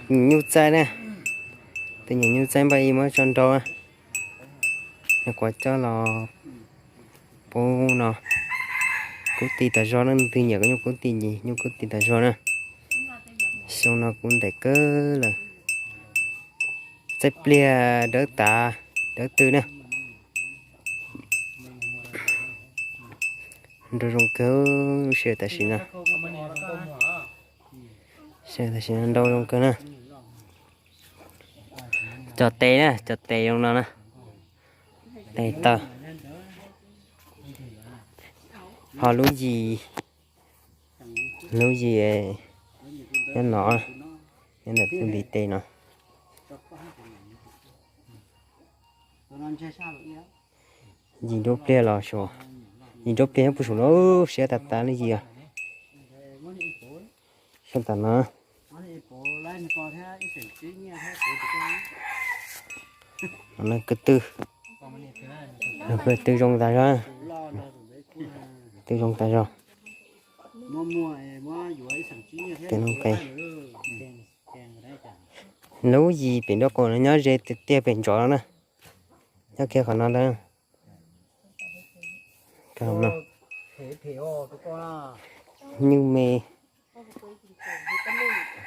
Nyuj txaij na, tus nyuam nyuj txaij npaj ib muab tso nrau na. Kuv coj los pub no, kub ti tas zog na, leej twg nyiam koj nyuj kub ti ces nyuj kub ti tas zog na. Xyoo no kub ntev kawg lawm. Txaij pliag dawb tav dawb tw na. Nrau zoo kawg, lub sij hawm tam sim no. Sij hawm tam sim no nrau zoo kawg na. Cov tes na, cov tes zoo no na. Tes taw. Ho lub yis, lub yis nyob no, nyob ntawm tus ntiv tes no. Yis nruab pliag los suav, yis nruab pliag nyob puag saum no, siab tas tas li yis os. Sab tas no, no kwv tw, no kwv tw zoo tas zog, tw zoo tas zog. Tes no pem, lub yis pem nraub qaum no nyob ze tiag tiag pem ntsos no na. Nyob kiag qhov no ntag. Nyuj me,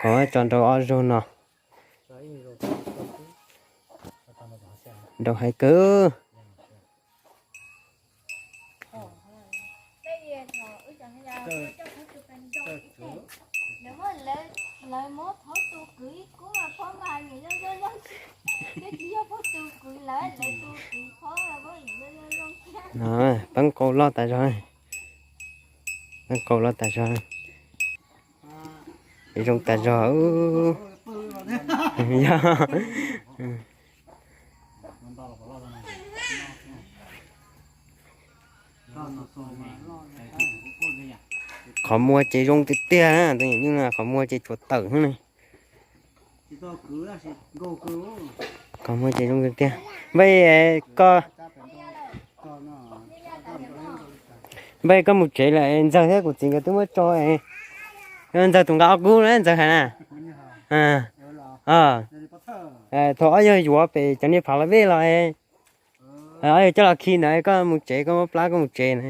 qhov tso nrau ob zaug no. Nrau hais kawg. No, peb qau loj tas zog, peb qau loj tas zog, zoo tas zog. Yog. Qhov muag ces zoo tiag tiag, qhov muag ces tshuav tawm xwb ne. Qhov muag ces zoo tiag tiag. Npaj, koj, npaj koj mus tsev lawm, Ntxawg thiab kuv txiv nkawd twb muab tso. Ntxawg tus nqa ob kub na, Ntxawg hais na. Thaum ob yawg yuav pem cov niag phav las vej los, ob yawg coj los khi ntawd, koj mus tsev, koj muab plab koj mus tsev na.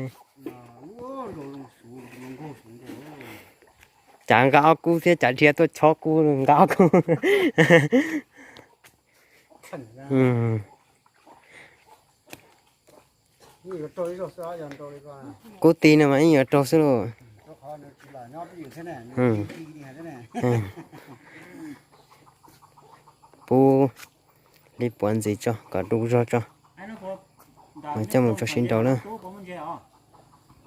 Cav nqa ob kub thiab cav dhia tuaj chob kub nqa ob kub. Kub ti no mas ib yuav raug xwb lauj. Pub li puav ntxiv tso kom du zog tso, mas coj mus tso sib nrau na.